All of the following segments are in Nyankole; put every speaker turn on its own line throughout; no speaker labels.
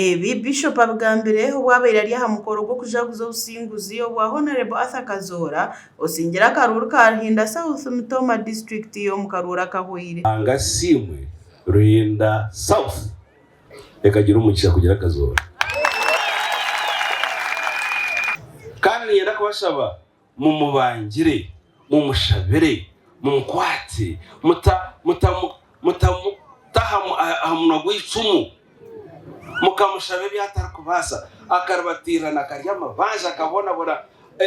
Ebi Bishop abigambire obu abaire ari aha mukoro gw'okujaguza obusinguzi obwa Honarebo Arthur Kazoora osingire akaruuru ka Ruhinda South Mitooma disiturikiti omu karuuru akahweire.
Ruhanga asiimwe Ruhinda South ekagira omugisha kugira Kazoora. Kandi niinyenda kubashaba mumubangire, mumushabire, mumukwate, muta, mutamu, mutamuta aha munwa gw'eicumu, mukamushaba ebi atarikubaasa, akaribatiirana, akarya amabanja, akabonabona,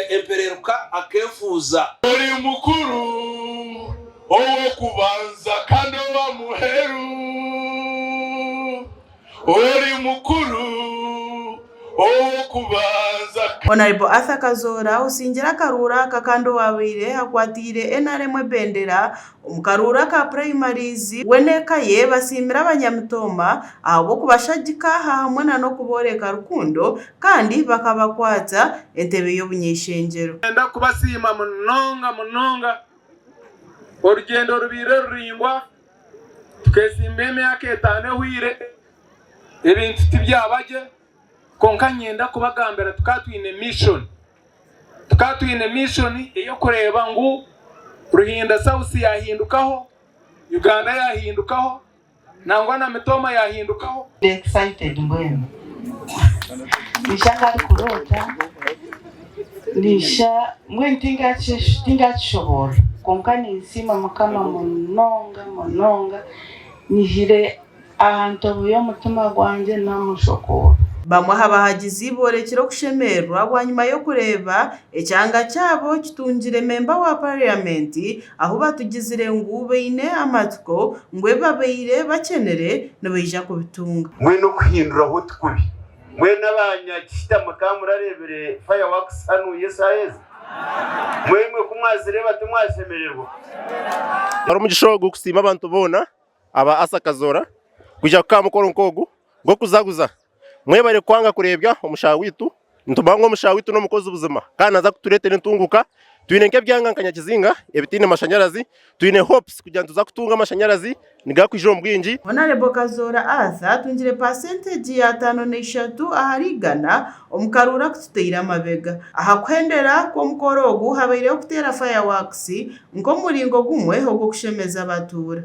empereeruka akeefuuza.
Ori mukuru ow'okubanza kandi owa muheru. Ori mukuru ow'okubanza.
Honarebo Arthur Kazoora osingire akaruuru aka kandi owaabaire akwatiire NRM ebendera omu karuuru aka purayimaries we n'eka ye basiimire abanyamitooma ahabw'okubashagika hamwe na n'okubooreka rukundo kandi bakabakwatsa entebe y'obuny'eishengyero.
Niinyenda kubasiima munonga munonga orugyendo rubaire ruraingwa. Tukesimba emyaka etano ehweire ebintu tibyaba gye kwonka niinyenda kubagambira tukaba twine mission, tukaba twine mission ey'okureeba ngu Ruhinda South yahindukaho, Uganda yahindukaho nangwa na Mitooma yahindukaho.
Ndi excited mbwenu nisha nkarikuroota nisha mbwenu tingakishoboorora kwonka ninsiima mukama munonga munonga nyihire aha ntobo y'omutima gwangye namushokoora.
Bamwe aha bahagizi boorekire okushemererwa bwanyima y'okureeba ekyanga kyabo kitungire memba wa Parliament ahu batugizire ngu baine amatsiko ngu ebi babaire bakyenire nibaija kubitunga.
Mbwenu okuhinduraho ti kubi. Mbwenu abanyakishita mukaba murareebire fireworks hanuya eshaaha ezi? Mbwenu imwe ku mwazireeba timwashemererwa?
Hariho omugisha ogu kusiima abantu boona aba Asa Kazoora kwija kukaha mukoro nk'ogu gw'okuzaguza. Mwebare kwanga kureebya omushaho waitu. Nitumanya ngu omushaho waitu n'omukozi buzima kandi naaza kutureetera entunguuka. Twine nk'ebyanga nka Nyakizinga ebitaine mashanyarazi, twine hopes kugira ngu nituza kutunga amashanyarazi nigakwija omu bwingi.
Honarebo Kazoora Arthur atungire paasentegi ya 53 ahari igana omu karuuru akututeire amabega. Aha kuhendera kw'omukoro ogu habaireho okuteera fireworks nk'omuringo gumwe ogw'okushemeza abatuura.